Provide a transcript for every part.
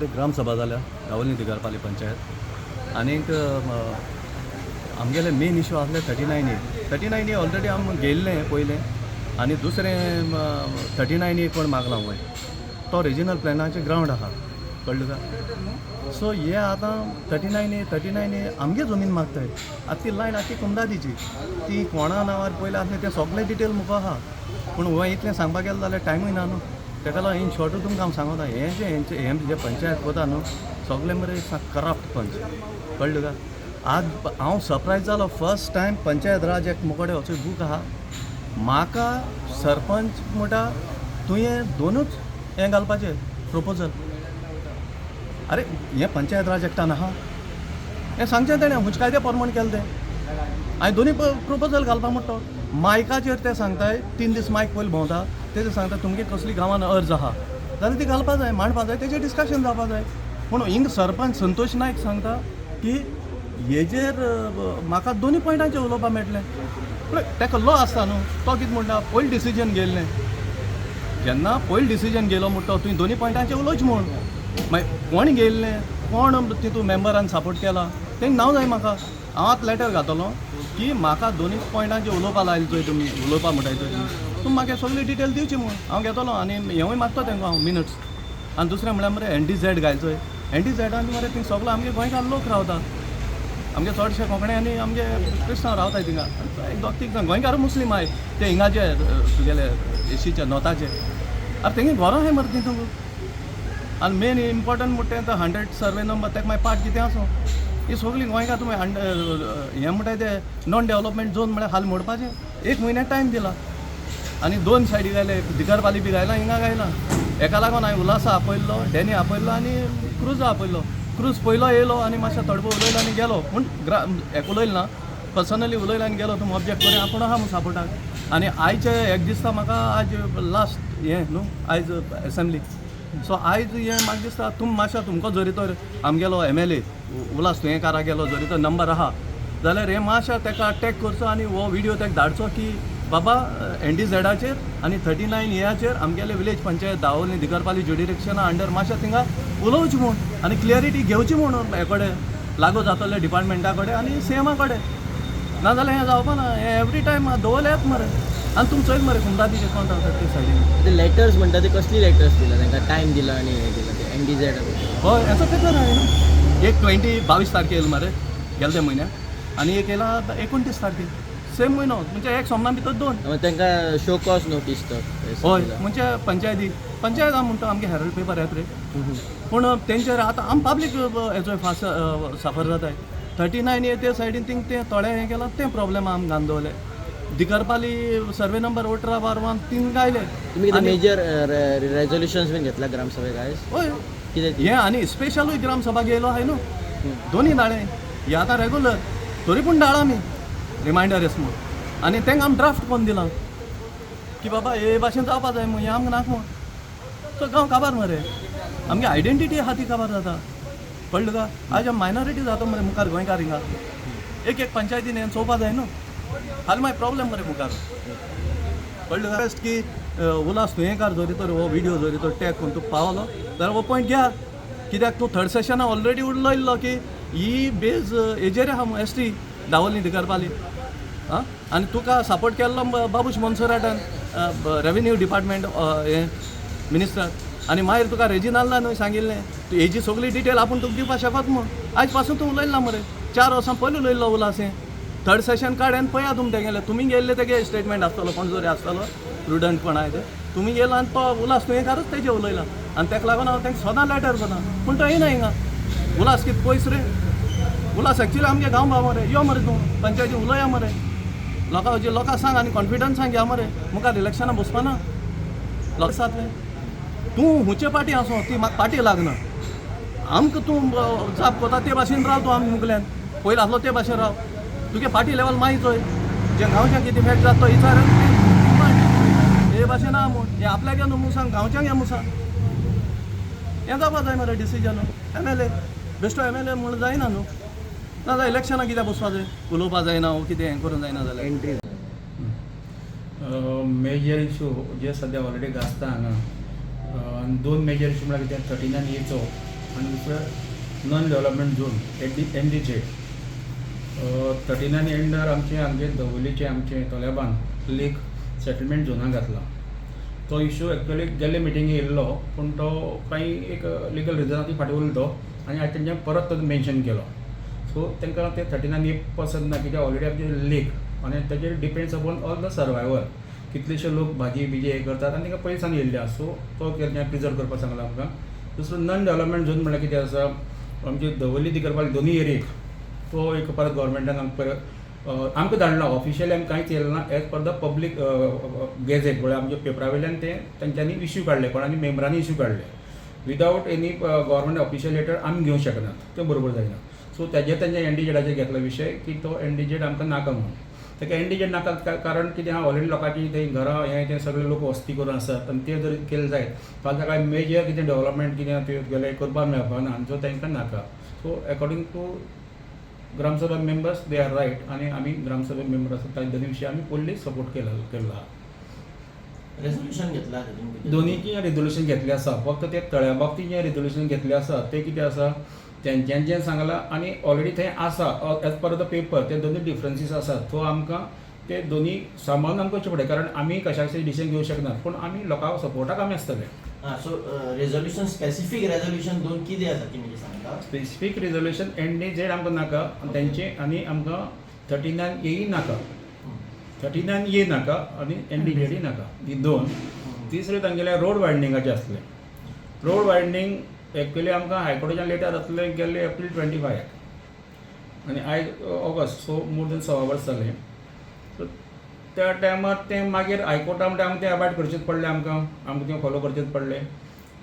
एक ग्रामसभा जाल्या दावोली दिगारपाली पंचायत. आनीक आमगेले मेन इशू आसले 39A. 39A already आम गेल्ले पयलें. आनी दुसरें 39A कोण मागला वय, तो रिजनल प्लॅनाचे ग्रावंड आहा, कळ्ळें तुका? सो हे आतां 39A, 39A आमगे जमीन मागताय. आतां ती लायन आख्खी कुमदादीची, ती कोणा नांवार पयलें आसलें तें सगळें डिटेल मुखार आहा. पूण हो इतलें सांगपाक गेलें जाल्यार टायमूय ना न्हू. तेका लागून इन शॉर्टू तुमकां हांव सांगता, हें जें हेंचें हें जें पंचायत कोता न्हू, सगळें मरे करप्ट पंच, कळ्ळें तुका? आज हांव सरप्रायज जालो, फर्स्ट टायम पंचायत राज एक मुकोडे असो बूक आहा. म्हाका सरपंच म्हणटा, तुवें दोनूच हें घालपाचें प्रपोजल. अरे, हें पंचायत राज एक्टान आहा हें सांगचें तेणें. खंयचे कायद्या प्रमाण केलें तें? हांवें दोनूय प्रपोजल घालपा म्हणटा तो. मायकाचेर ते सांगताय, 3 दीस मायक पयलीं भोंवता. तेजे सांगता, तुमगे कसली गांवान अर्ज आहा जाल्यार ती घालपा जाय, मांडपा जाय, तेजेर डिस्कशन जावपा जाय. पूण हिंग सरपंच संतोष नायक सांगता की हेजेर म्हाका दोनूय पॉयंटांचेर उलोवपा मेळटलें. पूण तेका लॉ आसता न्हू. तो कितें म्हणटा, पयलीं डिसिजन घेयल्लें जेन्ना, पयलीं डिसिजन घेयलो म्हणटा तुवें दोनूय पॉयंटांचेर उलोवचें म्हूण. मागीर कोण घेयल्लें, कोण तितू मेंबरान सपोर्ट केला, तें नांव जाय म्हाका. हांव आतां लेटर घातलो की म्हाका दोनूय पॉयंटांचेर उलोवपा लायलें चोय तुमी, उलोवपा म्हणटाय चोय तुमी, तुमी म्हाका सगळी डिटेल दिवची म्हूण हांव घेतलो. आनी हेंवूय मागता तेंका हांव मिनट्स. आनी दुसरें म्हळ्यार मरे एनडीझेड घायल चोय. एनडीझेडान मरे थिंग सगलो आमगे गोंयकार लोक रावता. आमगे चडशे कोंकणी आनी आमगे क्रिस्तांव रावताय थिंगा. एक दोग तीग जाण गोंयकार मुस्लीम आहाय, ते हिंगाचे तुगेले एशीचे नॉर्थाचे. आरे, तेंगे घरां आहाय मरे तितूंक. आनी मेन इम्पॉर्टंट म्हणटा तें 100 सर्वे नंबर, तेका मागीर पार्ट कितें आसूं, ही सगळीं गोंयकार तुमी हें म्हणटाय ते नॉन डेवलपमेंट झोन म्हळ्यार हाल मोडपाचें. एक म्हयन्या टायम दिला आनी दोन सायडी घायले, दिगरपाली बी घायला, हिंगा घायला. हेका लागून हांवें उलासा आपयल्लो, डॅनी आपयल्लो आनी क्रुजा आपयल्लो. क्रूज पयलो येयलो आनी मातशें थोडो उलयलो आनी गेलो. पूण ग्रा हेका उलयलो ना, पर्सनली उलयलो आनी गेलो. तुमी ऑब्जेक्ट करून आपूण आहा म्हूण सपोर्टाक. आनी आयचे एक दिसता म्हाका, आज लास्ट हें न्हू, आयज एसेंब्ली. सो आयज हें म्हाका दिसता, तुम मातशें तुमकां जरी तर आमगेलो एमएलए उल्हास तुयेंकारा गेलो जरी तर नंबर आहा जाल्यार हें मातशें तेका टॅग करचो आनी हो विडियो तेका धाडचो की बाबा, एनडीझेडाचेर आनी 39एयाचेर आमगेले विलेज पंचायत दावोली दिगरपाली ज्युडिडिक्शना अंडर मातशें थिंगा उलोवचें म्हूण आनी क्लियरिटी घेवची म्हूण हे कडेन, लागू जातले डिपार्टमेंटा कडेन आनी सीएमा कडेन. नाजाल्यार हें जावपा ना. हें एवरी टायम दवरलेच मरे. आनी तुमी चोयले मरे कुमदादीचे कोण रावतात ते सायडीन. ते लेटर्स म्हणटा, ते कसली लेटर्स दिला तांकां? टायम दिला आनी हे दिला ते एनडीझेड? हय, हेचो पेपर आहे न्हू. एक 22 तारखे येयलो मरे गेले त्या म्हयन्याक आनी एक येयला 29 तारखे, सेम म्हयनो. म्हणजे एक सोमना भितर दोन. तांकां शो कॉज नोटीस तो हय, म्हणजे पंचायती पंचायत हांव म्हणटा, आमगे हेरल्ड पेपर येत रे. पूण तेंचेर आतां आम पब्लीक हेचो फास्ट सफर जाताय. 39A ते सायडीन थिंग तें थोडे हें केलां, तें प्रॉब्लेम आम घालून दवरले. दिकरपाली सर्वे नंबर 18/1 थिंग गायले. तुमी कितें मेजर रेजोल्युशन्स बीन घेतला ग्रामसभेक आयज? हय. कितें? हें आनी स्पेशलूय ग्रामसभा घेयलो आहाय न्हू. दोनूय धाडे. हे आतां रेगुलर तरी पूण धाडा आमी रिमायंडर येस म्हूण. आनी तेंका आमी ड्राफ्ट करून दिलां की बाबा, हे भाशेन जावपा जाय म्हूण, हें आमकां नाका म्हूण. सो गांव काबार मरे, आमगे आयडेंटिटी आहा ती काबार जाता, कळ्ळें तुका? आयज आमी मायनॉरिटी जाता मरे मुखार. गोंयकार हिंगा एक एक पंचायतीन हें चोवपा जाय न्हू. हाल मागीर प्रॉब्लेम मरे मुखार, कळ्ळें तुका? बेस्ट की उल्हास तुयेंकार जरी तर हो विडियो जरी तर टॅग करून तुका पावलो जाल्यार हो पॉयंट घ्या. कित्याक तूं थर्ड सेशना ऑलरेडी उलयल्लो की ही बेज हेजेर आहा, एसटी दावोली दिगरपाली. आं, आनी तुका सपोर्ट केल्लो बाबूश मोन्सोराटान, रेवेन्यू डिपार्टमेंट हें मिनिस्टर. आनी मागीर तुका रेजिनाल्दान न्हय सांगिल्लें, तूं हेजी सगळी डिटेल आपूण तुका दिवपाक शकत म्हूण. आयज पासून तूं उलयला ना मरे. 4 वर्सां पयलीं उलयल्लो उल्हास. हें थर्ड सेशन काड आनी पळया तुमी तेगेलें. तुमी गेल्ले, तेगे स्टेटमेंट आसतलो, कोण जरी आसतलो प्रुडंट कोण आहाय ते. तुमी गेला आनी तो उल्हास तुयेंकारच तेजेर उलयला. आनी तेका लागून हांव तांकां सदां लेटर करता, पूण तो येयना हिंगा. उल्हास कितें पयस रे? उल्हास एक्चुअली आमगे गांव भाव मरे. यो मरे तूं, पंचायती उलया मरे. लोकां लोकां सांग आनी कॉन्फिडन्सान घ्या मरे. मुखार इलेक्शनां बसपा ना लोक जातले. तूं हुंचे पार्टी आसूं, ती म्हाका पार्टी लागना. आमकां तूं जाप कोता ते भाशेन राव. तूं आमकां मुगल्यान पयलीं आसलो ते भाशेन राव. तुगे पार्टी लेवल मागीर चोय. जे गांवच्याक कितें इफेक्ट जाता तो विचार. हे भाशेन आहा म्हूण हें आपल्याक न्हू म्हूण सांग, गांवच्यांक हें म्हूण सांग. हें जावपा जाय मरे डिसिजन. एमएलए बेश्टो एमएलए म्हूण जायना न्हू. ना जाल्यार इलेक्शनाक कित्याक बसपा जाय? उलोवपा जायना वो कितें हें करूंक जायना जाल्यार. एंट्री. मेजर इशू जे सद्या ऑलरेडी गाजता हांगा, दोन मेजर इशू म्हळ्यार कितें, 39एचो आनी दुसरें non development zone NDZ. 39 under आमचे आमगे दवलीचे आमचे तोलेबान लेक सेटलमेंट झोनाक घातला. तो इशू एक्चुअली गेल्ले मिटिंगे येयल्लो, पूण तो कांय एक लिगल रिजन ती फाटीं उरलो तो आनी आयज तेंच्यानी परत तो मेन्शन केलो. सो तांकां ते 39 ए पसंत ना, कित्याक ऑलरेडी आमचे लेक आनी तेजेर depends upon all the survival. कितलेशे लोक भाजी बिजी हे करतात आनी तांकां पयलीं सावन येयल्ले आसा. सो तो प्रिजर्व करपाक सांगला आमकां. दुसरो नॉन डेवलपमेंट झोन म्हणल्यार कितें आसा, आमची दवर्ली दिगरपाली दोनूय एरियेक तो एक परत गव्हर्मेंटान आमकां परत आमकां धाडला. ऑफिशियली आमकां कांयच येयलें ना, as per the public gazette, म्हळ्यार आमच्या पेपरा वयल्यान ते तेंच्यांनी इश्यू काडले, कोणानी मेंबरांनी इश्यू काडले without any government official letter. आमी घेवंक शकनात, तें बरोबर जायना. सो तेजेर तेंच्या एनडीजेडाचेर घेतलो विशय की तो एनडीजेड आमकां नाका म्हणून. ताका एनडीजेड नाका कारण कितें आहा, ऑलरेडी लोकांची थंय घरां हें तें सगळे लोक वस्ती करून आसात आनी ते जर केलें जायत जाल्यार काय मेजर कितें डेवलपमेंट कितें तें गेलें करपाक मेळपाक ना आनी सो तांकां नाका. So according to Gramsabha members, they are right आनी आमी ग्रामसभा मेंबर आसा त्या दोनी विशय आमी फुल्ली सपोर्ट केला केल्लो आहा. रेझोल्युशन घेतला तितून कितें? दोनीची रेजोल्युशन घेतलें आसा. फक्त ते तळ्या बाबतींत जें रेजोल्युशन घेतलें आसा तें कितें आसा, तेंच्यांनी जें सांगलां आनी ऑलरेडी थंय आसा एज पर the paper, ते दोनूय डिफरन्सीस आसात. सो आमकां ते दोनी सांबाळून आमकां करचें पडटा, कारण आमी कशाचे डिसिजन घेवंक शकनात, पूण आमी लोकांक सपोर्टाक आमी आसतले. आं, सो रेझोल्युशन, स्पेसिफीक रेझोल्युशन दोन कितें आसा ती सांगता? स्पेसिफीक रेजोल्युशन एनडीझेड आमकां नाका तेंचे आनी आमकां 39 एय नाका. 39 ए नाका आनी एनडीझेडय नाका, ही दोन. तिसरें तांगेलें रोड वायडनिंगाचें आसलें. रोड वायडनींग एक्चुअली आमकां हायकोर्टाच्यान लेटर आसलें गेल्ले एप्रील 25 आनी आयज ऑगस्ट, सो मोर देन सवा वर्स जालें. सो त्या टायमार तें मागीर हायकोर्टा म्हणटा आमकां तें अबायड करचेंच पडलें, आमकां आमकां तें फॉलो करचेंच पडलें.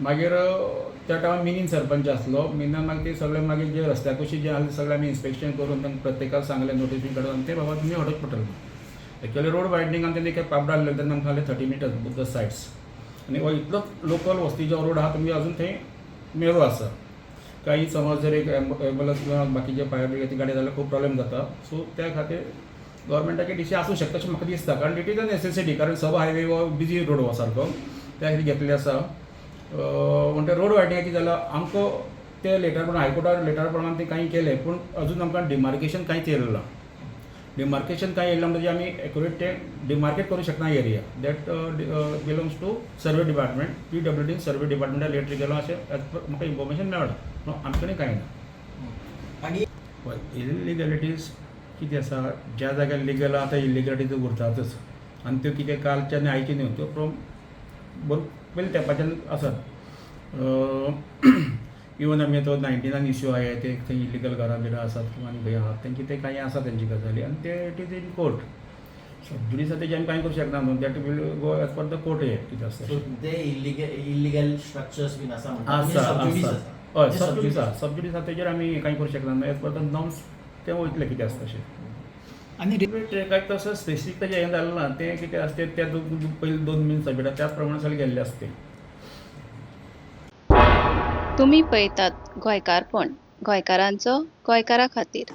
मागीर त्या टायमार मिनीन सरपंच आसलो. मिनान मागीर ते सगळे मागीर जे रस्त्या कुशीक जे आसले सगळे आमी इन्स्पेक्शन करून तांकां प्रत्येकाक सांगलें, नोटीस बी काडून ते बाबा तुमी हटोवचें पडटलें. एक्चुअली रोड वायडनिंग आनी तेणी पापडार आहलें तेन्ना आमकां सांगलें 30 meters both the sides आनी हो इतलोच लोकल वस्तीचो रोड आहा, तुमगे अजून थंय मेरो आसा. काही समज जर एक एम्बुलन्स किंवा बाकीचे फायर ब्रिगेडची गाडी जाल्यार खूब प्रॉब्लेम जाता. सो त्या खातीर गव्हर्मेंटाचे डिसिजन आसूं शकता अशें म्हाका दिसता, कारण it is a necessity, कारण सब हायवे हो बिजी रोड हो सारको, त्या खातीर घेतलेले आसा. म्हणटा रोड वायडनिंगाचें जाल्यार आमकां ते लेटर प्रमाण हायकोर्टार लेटर प्रमाण ते कांय केलें, पूण अजून आमकां डिमार्केशन कांयच येयलें ना. डिमार्केशन कांय येयलें म्हणजे आमी एक्युरेट ते डिमार्केट करूं शकना area. That belongs to survey department. PWD survey डिपार्टमेंटा letter गेलो अशें as per म्हाका इन्फॉर्मेशन मेळ्ळां, पूण आमचे कडेन कांय ना. आनी हय, इलिगलिटीज कितें आसा, ज्या जाग्यार लिगल आहा थंय इलिगलिटीज उरतातच आनी त्यो कितें कालचे आनी आयचे न्हू, त्यो फ्रोम बरो पयलीं तेंपाच्यान आसात. इवन आमी तो 99 इश्यू आहे ते थंय इलिगल घरां बिरां आसात किंवा आनी खंय आहात तेंची ते कांय आसा तेंची गजाली आनी ते it is in court sub judice. तेजें आमी कांय करूं शकना न्हू, that will go as per the court. हे कितें आसता. सो ते इलिगल स्ट्रक्चर्स बीन आसा म्हणटा. आसा. सबज्युडीस आसा. आसा. हय, सबज्युडीस आसा, सबज्युडीस आसा, तेजेर आमी कांय करूं शकना. एज पर the norms ते वयतले कितें आसता तशें. आनी रेल्वे ट्रॅकाक तसो स्पेसिफीक तेजें हें जालें ना. तें कितें आसता ते पयले दोन मेन सबमिट त्याच प्रमाणे सगळें गेल्लें आसता तें. तुमी पळयतात गोंयकारपण, गोंयकारांचो गोंयकारा खातीर.